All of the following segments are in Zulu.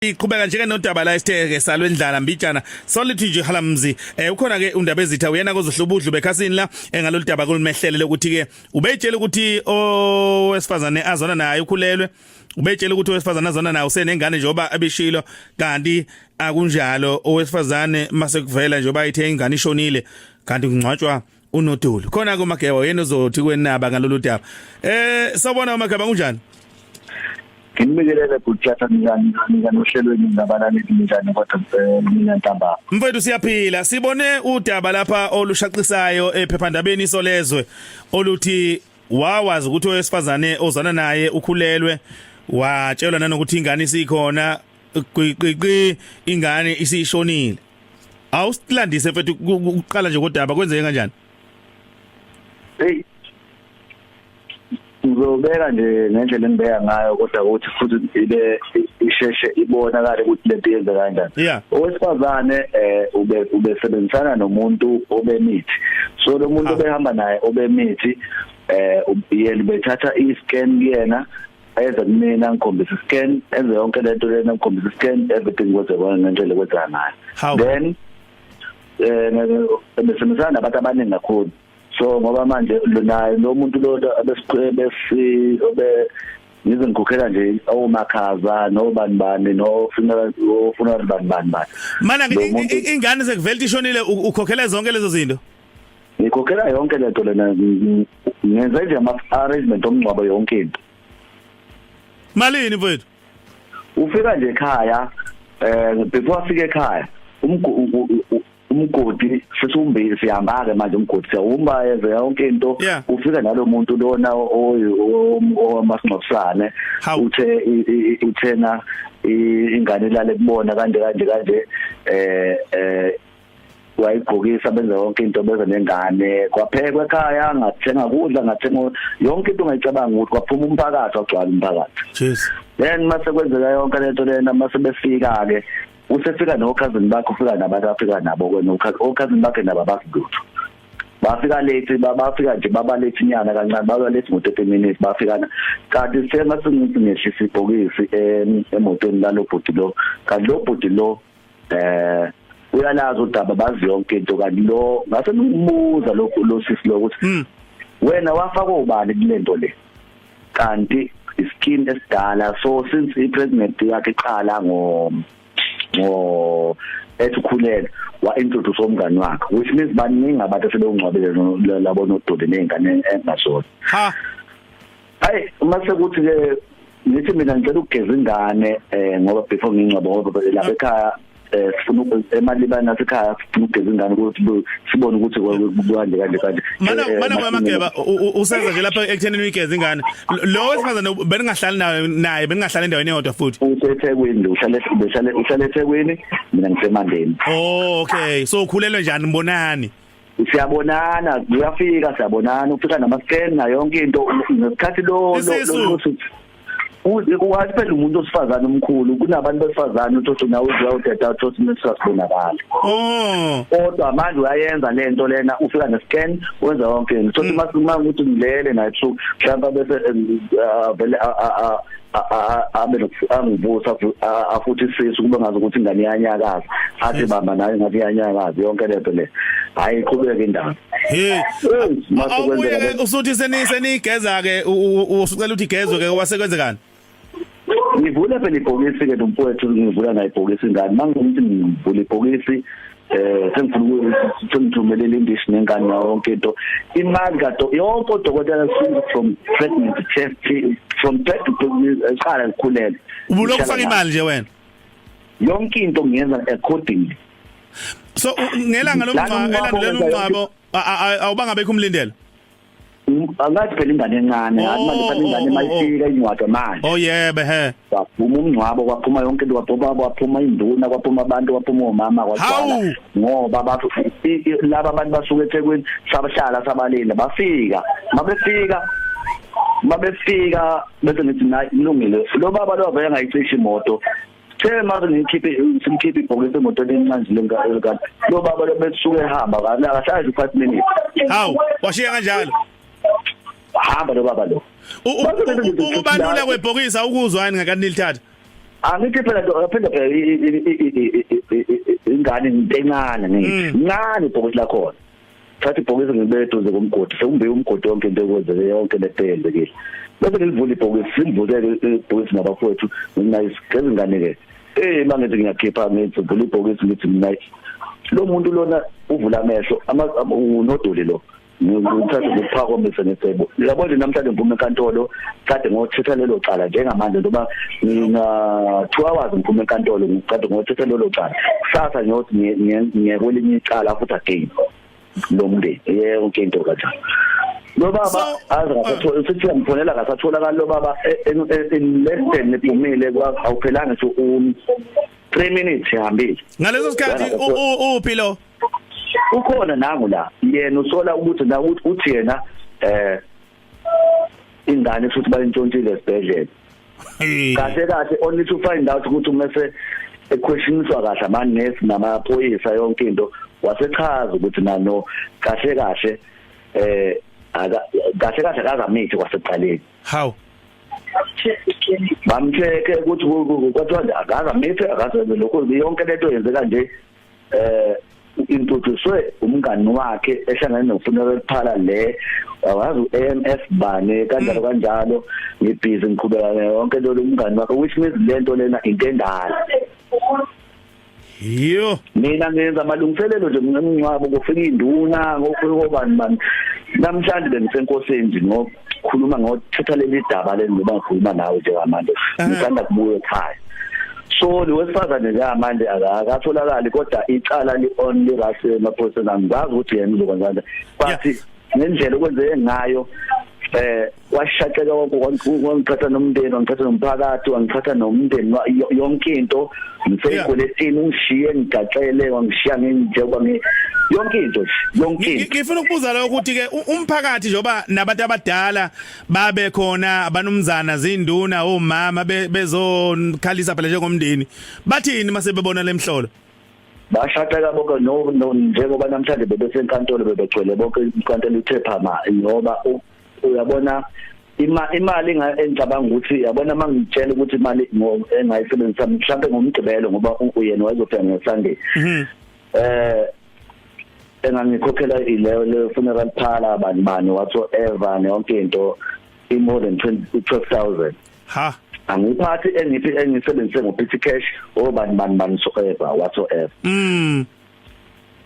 Iqhubeka njengenodaba la esitheke salwendlala mbijana solithi nje halamzi ukhona ke undaba ezitha uyena kozohlubudlu bekhasini la ngalolu daba kolumehlele lokuthi ke ubetshela ukuthi owesifazane azona naye ukhulelwe, ubetshela ukuthi owesifazane azona naye usenengane njengoba abishilo, kanti akunjalo. Owesifazane mase kuvela njengoba ithe ingane ishonile, kanti kungcwatshwa unodoli. Khona ke uMageba yena uzothi kwenaba ngalolu daba. Sawubona uMageba, kunjani? Nginikelele bhuti njani njani ohlelweni nabalaleli, njani kodwa mina ntambama? Mfowethu, siyaphila. Sibone udaba lapha olushaqisayo ephephandabeni Isolezwe oluthi wawazi ukuthi owesifazane ozana naye ukhulelwe, watshelwa nanokuthi ingane isikhona, qiqiqi ingane isishonile. Awusilandise mfethu, ukuqala nje kodaba kwenzeke kanjani? Hey, ngizobeka nje ngendlela engibeka ngayo, kodwa ukuthi futhi ibe isheshe ibonakale ukuthi lento yenze kanjani. Owesifazane ube ubesebenzisana nomuntu obemithi, so lo muntu obehamba naye obemithi yena bethatha i-scan kuyena, eze kumina ngikhombisa i-scan, enze yonke lento lena, ngikhombisa i-scan, everything kwenzeka ngendlela ekwenzeka ngayo. Then besebenzisana nabantu abaningi kakhulu, so ngoba manje naye lo muntu lo besi obe ngize ngikhokhela nje omakhaza nobani bani no funeral, o funeral bani bani bani. Mana ingane sekuvela ishonile, ukhokhela zonke lezo zinto? Ngikhokhela yonke lento lena, ngenze nje ama arrangement omngcwabo, yonke into. Malini, mfowethu? Ufika nje ekhaya, before afike ekhaya, umgodi sesiwumbili, sihamba ke manje, umgodi siyawumba, yenze yonke into. Ufika nalo muntu lona owamasingcwabisane, uthe uthena ingane ilale kubona kanje kanje kanje, wayigqokisa, benza yonke into, beza nengane, kwaphekwa ekhaya, ngathenga kudla, ngathenga yonke into ongayicabanga ukuthi kwaphuma umphakathi, wagcwala umphakathi. Jeez. Then mase kwenzeka yonke lento lena, mase befika ke, usefika no cousin bakhe, ufika nabantu afika nabo ke, no cousin bakhe nabo abasilutho, bafika late, bafika nje baba late inyana kancane, baba late ngo 30 minutes bafika. Kanti sema singithi ngehlisa ibhokisi emotweni lalo bhuti lo, kanti lo bhuti lo uyalazi udaba, bazi yonke into. Kanti lo ngase ngimbuza lokhu lo sisi lo ukuthi wena wafaka ubani kulento le? Kanti iskin esidala, so since i-pregnancy yakhe iqala ngo ethi ukhulele, wa introduce umngani wakhe, which means baningi abantu asebewungcwabile labo nodoli nezingane engazona. Ha. Hayi, uma sekuthi ke ngithi mina ngicela ukugeza ingane ngoba before ngingcwaba, ngoba lapha ekhaya sifuna emalibani nasekhaya, sifuna ukugeza ingane ukuthi sibone ukuthi kanje kanje kanje. Mana kwamageba usenza nje lapha ekuthenini uyigeza ingane, lo wesifazane beningahlali naye, beningahlali endaweni eyodwa futhi? UseThekwini, uhlale behlale uhlale eThekwini, mina ngisemandeni. Oh, okay, so ukhulelwe njani, mbonani? Siyabonana, uyafika, siyabonana, ufika nama scan na yonke into ngesikhathi lo lo uwathi phela umuntu osifazane omkhulu kunabantu besifazane, uthi nawe uyawuthetha, uthi nesasibonakala. Kodwa manje uyayenza lento lena, ufika ne-scan, wenza yonke into, uthi masuma ukuthi ngilele naye ebusuku mhlawumbe, bese vele abe angivusa, afuthi isisu kube ngazi ukuthi ingane iyanyakaza, athi bamba nayo ngathi iyanyakaza, yonke lento le. Hayi, iqhubeke indaba. Hey, awubuye usuthi seniyigeza ke, usucela ukuthi igezwe ke, wasekwenzekani? Ngivula phela ibhokisi ke nomfowethu, ngivula naye ibhokisi ingane, mangithi ngivula ibhokisi sengifuna ukuthi sengithumelele indishi nengane yonke into, imali kado yonke, odokotela from pregnancy test, from pregnancy eqala ngikhulele. Ubulokhu ufaka imali nje wena? Yonke into ngiyenza accordingly. So ngelanga lomngcwabo, elandulela umngcwabo, awubanga bekho umlindelo? Angathi phela ingane encane, athi manje phela ingane mayifika incwadi manje. Oh yebo, he. Kwaphuma umngcwabo, kwaphuma yonke into, kwaphuma kwaphuma induna, kwaphuma abantu, kwaphuma omama, kwagcwala ngoba bathu laba abantu basuka eThekwini, sabahlala sabalinda, bafika, mabefika bese ngithi nayi kulungile. Lo baba lo avele ngayicisha imoto, the mase ngikhiphe, simkhiphe ibhokisi emotweni encane nje lenkathi, lo baba lo besuke ehamba akahlali 5 minutes. Hawu, washiya kanjalo? Hamba lo baba lo. Ukubalula kwebhokisi awukuzwa yini ngakani nilithatha? Angithi phela nto phela phela ingane into encane ngithi ncane ibhokisi lakhona. Thatha ibhokisi ngibeke eduze komgodi, sekumbiwe umgodi, yonke into ekwenzeke, yonke lento eyenzekile, bese ngilivula ibhokisi, simvuleke ibhokisi nabafowethu. Mina isigeza ingane ke, mangithi ngiyakhipha, ngithi vula ibhokisi, ngithi mina lo muntu lona uvula amehlo unodoli lo, ngithathe ngokuphakamise ngecebo. Yabo nje, namhlanje ngiphuma enkantolo, kade ngothetha lelo cala. Njengamanje njengoba ngina 2 hours ngiphuma enkantolo, ngikade ngothetha lelo cala. Kusasa ngiyothi ngiye kwelinye icala futhi again lo mndeni, yonke into kanjalo. Lo baba aze ngasathola, sithi uyamfonela, ngasatholakala lo baba. In less than niphumile, awuphelanga ngisho 3 minutes ihambile. Ngaleso sikhathi uphi lo? Ukhona nangu la. Yena usola ukuthi na uthi yena ingane futhi bayintshontshile esibhedlela. Kahle kahle, only to find out ukuthi umese equestioniswa kahle amanesi namaphoyisa, yonke into, wasechaza ukuthi nano kahle kahle aka kahle kahle akazamithi kwasekuqaleni. How? Bamcheke ukuthi kwathiwa akazamithi, akazenze lokho, yonke lento yenzeka nje. Introduce umngani wakhe ehlangene nofuneral parlor le, awazi uAMF bane kanjalo kanjalo. Ngibhizi ngiqhubeka yonke lo umngani wakhe, which means lento lena into endala. Yo. Mina ngenza amalungiselelo nje ngomngcwabo, kufika induna, ngofika obani bani. Namhlanje bengisenkosini nje ngokukhuluma, ngothetha leli daba leli, ngoba ngikhuluma nawe njengamanje ngisanda kubuya ekhaya. So lo wesifazane njengamanje akatholakali, kodwa icala li on li rush emaphoyiseni. Angizazi ukuthi yena uzokwenza kanjani, but ngendlela okwenzeke ngayo washaqeka wonke, wangithatha nomndeni, wangithatha nomphakathi, wangithatha nomndeni, yonke into. Ngiseyikweletini, ungishiye ngigaxele, wangishiya njengoba ngi yonke into nje, yonke into. Ngifuna ukubuza lo ukuthi ke umphakathi, njengoba nabantu abadala babe khona, abanumzana, zinduna, omama, bezokhalisa phela njengomndeni, bathini mase bebona lemhlolo? Bashaqeka bonke no njengoba namhlanje bebesenkantolo, bebegcwele bonke, inkantolo ithe phama, ngoba uyabona imali engicabanga ukuthi, yabona, mangitshela ukuthi imali engayisebenzisa mhlawumbe ngomgqibelo, ngoba uyena wayezofika ngeSunday, engangikhokhela ileyo le funeral parlor, bani bani, whatsoever, yonke into i more than 20 12000. Ha. Angiphathi engiphi engisebenzise ngo petty cash, obani bani bani, soever, whatsoever,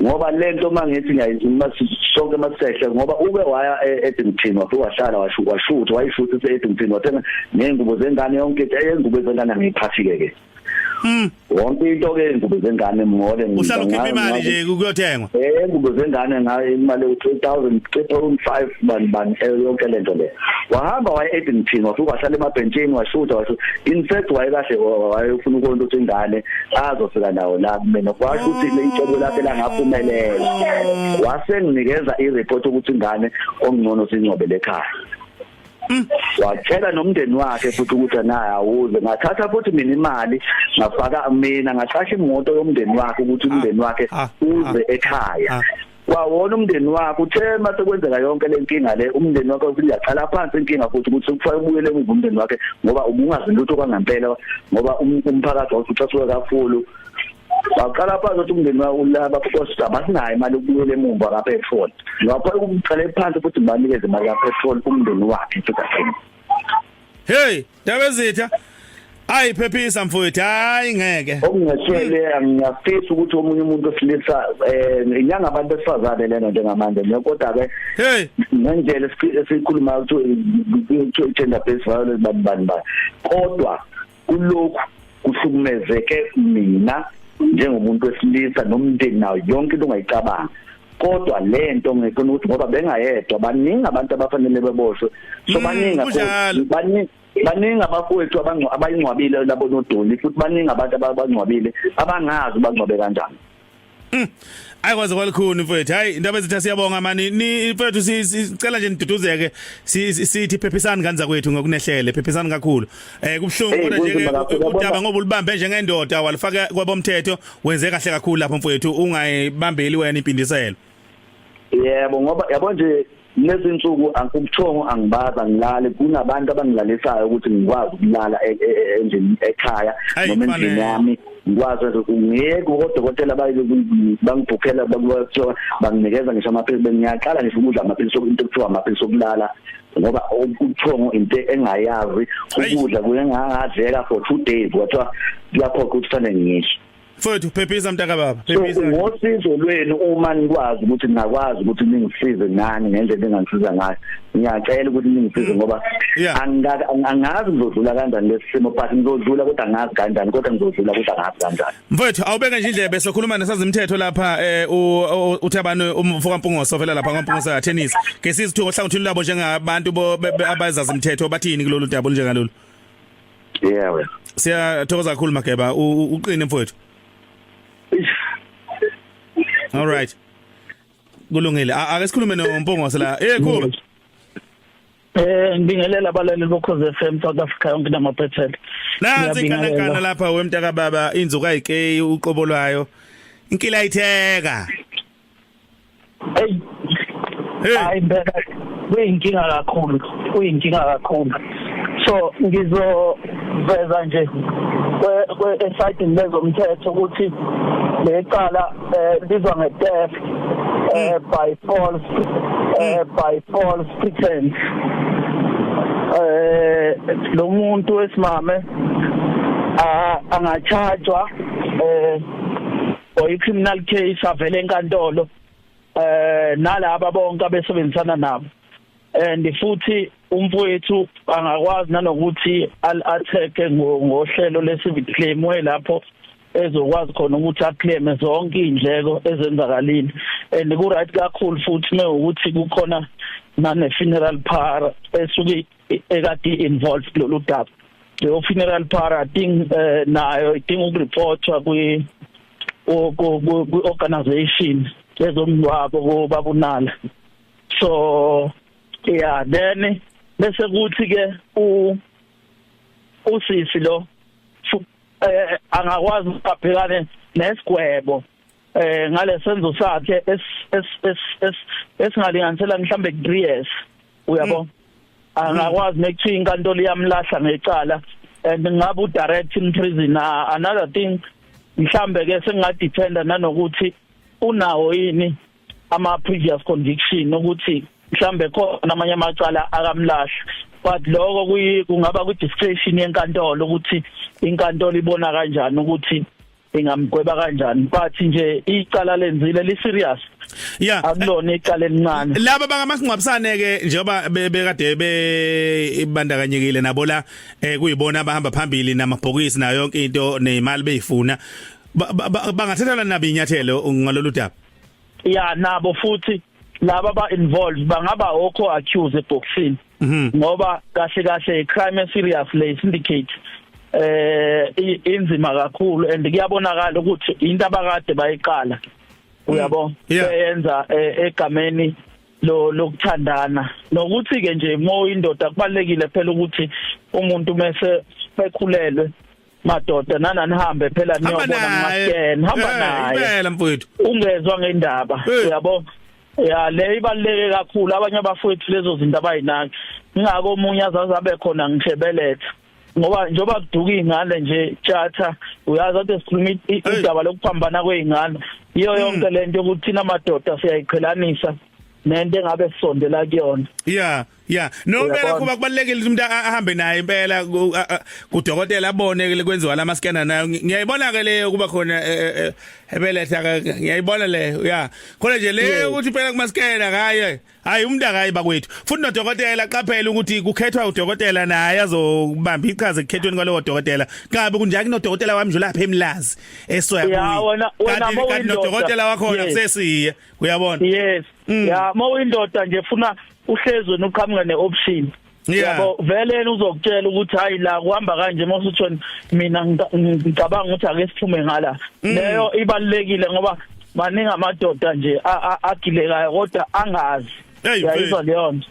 ngoba lento mangithi ngiyayizuma sonke masisehle, ngoba uke waya e-Addington, wafika wahlala, washutha, wayishutha e-Addington, wathenga nezingubo zengane, yonke into. Ingubo zengane angiyiphathi ke wonke into ke, ingubo zengane more. Uhlala ukhipha imali nje kuyothengwa. Ingubo zengane ngayo imali u3000, 3.5, bani bani, yonke lento le. Wahamba waya e-Addington, wafika wahlala emabhentshini, washutha, washutha. In fact wayekahle wayefuna ukonta ukuthi ingane azofika nawo la kumina, kwasho ukuthi le icebo lakhe langaphumelela. Wasenginikeza i-report ukuthi ingane ongcono singcwabele ekhaya. Watshela nomndeni wakhe futhi ukuthi naye awuze. Ngathatha futhi mina imali, ngafaka mina, ngaqasha imoto yomndeni wakhe ukuthi umndeni wakhe uze ekhaya. Kwawona umndeni wakhe uthe mase kwenzeka yonke lenkinga le, umndeni wakhe uthi uyaqala phansi inkinga futhi ukuthi kufanele ubuyele emuva umndeni wakhe, ngoba ubungazi lutho kwangempela, ngoba umphakathi wawusucasuka kakhulu. Baqala phansi ukuthi umndeni wakhe ulaba because abasinayo imali yokubuyela emuva kapetrol. Ngapha ukuqale phansi futhi banikeze imali kapetrol umndeni wakhe futhi again. Hey, Ndabezitha, ayi phephisa mfowethu, hayi ngeke. Okungehlele, ngiyafisa ukuthi omunye umuntu osilisa, inyanga abantu besifazane lena njengamanje, kodwa ke Hey, ngendlela esikhuluma ukuthi gender based violence, bani bani bani, kodwa kulokhu kuhlukumezeke mina njengomuntu wesilisa nomndeni nayo yonke into ongayicabanga. Kodwa lento ngifuna ukuthi, ngoba bengayedwa, baningi abantu abafanele beboshwe, so baningi kakhulu, baningi, baningi abafowethu abayingcwabile labo nodoli, futhi baningi abantu abangcwabile abangazi bangcwabe kanjani. Ayikwazi kwalikhuni mfowethu. Hayi, indaba ezitha, siyabonga mani. Ni mfowethu, sicela nje niduduzeke, sithi phephisani kanza kwethu ngokunehlele, phephisani kakhulu. Kubhlungu, kodwa nje udaba ngoba ulibambe njengendoda, walifaka kwabomthetho, wenze kahle kakhulu lapho mfowethu, ungayibambeli wena impindiselo. Yebo, ngoba yabo nje Lezinsuku ubuthongo angibazi, angilali. Kunabantu abangilalisayo ukuthi ngikwazi ukulala endlini ekhaya noma endlini yami, ngikwazi ngeke kodokotela bangibhukhela, bakuthiwa banginikeza ngisho amaphilisi. Bengiyaqala ngisho ukudla amaphilisi, into ekuthiwa amaphilisi okulala, ngoba ubuthongo into engayazi. Ukudla kuye ngangadleka for 2 days, kwathiwa kuyaphoqa ukuthi fanele ngidle. Mfowethu, phephisa mntaka baba, phephisa. Ngosizo lwenu, uma nikwazi ukuthi ningakwazi ukuthi ningisize nani ngendlela engangisiza ngayo, ngiyacela ukuthi ningisize, ngoba angazi ngizodlula kanjani lesi simo, but ngizodlula, kodwa angazi kanjani, kodwa ngizodlula, kodwa angazi kanjani. Mfowethu, awubeke nje indlebe, sokhuluma nesazimthetho lapha, uThabani umfo kaMpungoso vela lapha kwaMpungoso ya tennis. Ke sizithu ngohlangothini lwabo njengabantu abazazimthetho, bathini kulolu daba olunjengalolu. Yebo. Siyathokoza kakhulu Mageba, uqine mfowethu. All right. Kulungile. Ake sikhulume noMpungose la. Eh, Khuba. Ngibingelela abalaleli boKhozi FM South Africa yonke namaphethelo. Nansi inkanakana lapha wemntaka baba, inzuka ayikeyi uqobo lwayo. Inkila itheka. Hey. Hayi impela kuyinkinga kakhulu, kuyinkinga kakhulu. So ngizoveza nje kwe esayidini lezomthetho ukuthi lecala libizwa nge-theft by false pretense. Lo muntu wesimame angachajwa or criminal case, avele enkantolo nalaba bonke abesebenzisana nabo, and futhi umfowethu angakwazi nanokuthi al-attack ngohlelo le-civil claim, lapho ezokwazi khona ukuthi aclaim zonke indleko ezenzakalile. And ku right kakhulu futhi mewukuthi kukhona nane funeral parlor esuke ekade involved kulolu daba. Leyo funeral parlor, I think, nayo idinga ukureportwa kwi organization ezomngcwabo kobabunala. So yeah, then bese kuthi ke usisi lo angakwazi ukubhekane nesigwebo ngalesenzo sakhe esingalinganisela mhlambe 3 years, uyabo. Angakwazi nekuthiwa inkantolo iyamlahla ngecala and ngabe u direct in prison. Another thing, mhlambe ke sengingadependa nanokuthi unawo yini ama previous conviction, ukuthi mhlambe khona amanye amacala akamlahla, but lokho kungaba ku discretion yenkantolo, ukuthi inkantolo ibona kanjani ukuthi ingamgweba kanjani, but nje icala lenzile li serious. Akulona icala elincane. Laba bangamasingcwabisane ke, njengoba bekade bebandakanyekile nabo la, kuyibona abahamba phambili namabhokisi nayo yonke into nezimali beyifuna, bangathathelwa nabo inyathelo ngalolu daba? Ya, nabo futhi laba ba involved bangaba okho accused eboxini, ngoba kahle kahle i crime serious le, syndicate inzima kakhulu, and kuyabonakala ukuthi into abakade bayiqala, uyabo, beyenza egameni lo lokuthandana. Nokuthi ke nje mo indoda, kubalekile phela ukuthi umuntu mase bekhulelwe, madoda, nananihambe phela niyobona kuma-scan, hamba naye. Impela mfowethu. Ungezwa ngendaba, uyabo. Ya, le ibaluleke kakhulu. Abanye abafowethu lezo zinto abayinaki, ingako omunye azaze abe khona ngishebeletha, ngoba njengoba kuduka ingane nje tjatha, uyazi ade sikhuluma udaba lokuphambana kweingane, iyo yonke lento yokuthi thina madoda siyayiqhelanisa nento engabe sisondela kuyona. Yeah, no, impela kuba kubalekile ukuthi umuntu ahambe naye impela kudokotela, abone kwenziwa lama scanner nayo. Ngiyayibona ke leyo kuba khona ebeletha, ngiyayibona leyo. Yeah, khona nje le ukuthi impela kuma scanner ngaye, hayi umuntu akayi bakwethu. Futhi nodokotela, qaphela ukuthi kukhethwa udokotela naye azobamba iqhaza ekukhethweni kwalowo dokotela. Kabe kunjani kunodokotela wami nje lapha eMlazi esoya kuyi. Wena kanti nodokotela wakhona kusesiye, uyabona. Yes. Ya, mawuyindoda nje funa uhlezi wena uqhamuka neoption, yabo, vele yena uzokutshela ukuthi hayi, la kuhamba kanje, mawusuthi mina ngicabanga ukuthi ake siphume ngala. Leyo ibalekile, ngoba maningi amadoda nje agilekayo kodwa angazi, uyayizwa leyo nto.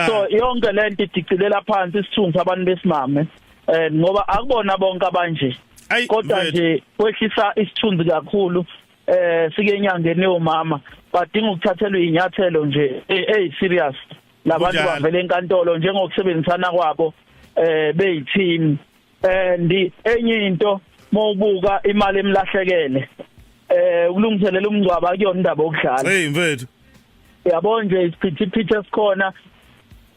So yonke lento idicilela phansi isithunzi abantu besimame, ngoba akubona bonke abanje, kodwa nje kwehlisa isithunzi kakhulu. Sike enyangeni yomama, badinga ukuthathelwa inyathelo nje ey serious labantu, bavele enkantolo njengokusebenzisana kwabo beyiteam. And enye into, mawubuka imali emlahlekele ukulungiselela umngcwabo, akuyona indaba yokudlala. Hey mfethu. Yabo nje isiphithiphithi esikhona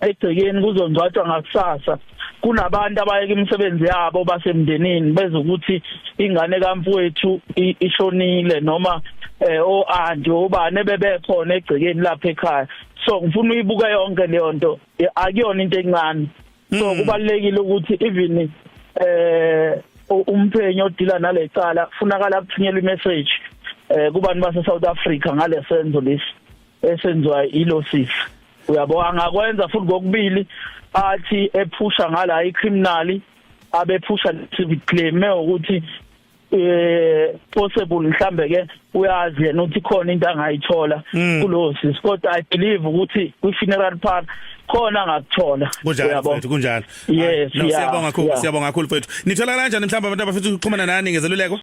egcekeni, kuzongcwatshwa ngakusasa, kunabantu abayeka imisebenzi yabo basemndenini bezokuthi ingane kamfowethu ishonile, noma o auntie obani bebekhona egcekeni lapha ekhaya. So ngifuna uyibuka yonke leyo nto, akuyona into encane. So kubalekile ukuthi even umphenyo odila nalecala kufunakala kuthunyelwa imessage kubantu base South Africa ngalesenzo lesi esenziwa ilosisi. Uyabo, angakwenza futhi kokubili, athi ephusha ngala icriminal, abephusha civil claim ukuthi possible mhlambe ke uyazi yena ukuthi khona into angayithola kulo sisi, kodwa I believe ukuthi kwi funeral parlor khona angakuthola. Kunjalo mfethu, kunjalo. Yes. No, siyabonga kakhulu, siyabonga kakhulu mfethu. Nithola kanjani mhlawumbe abantu abafisa ukuxhumana nani ngezeluleko?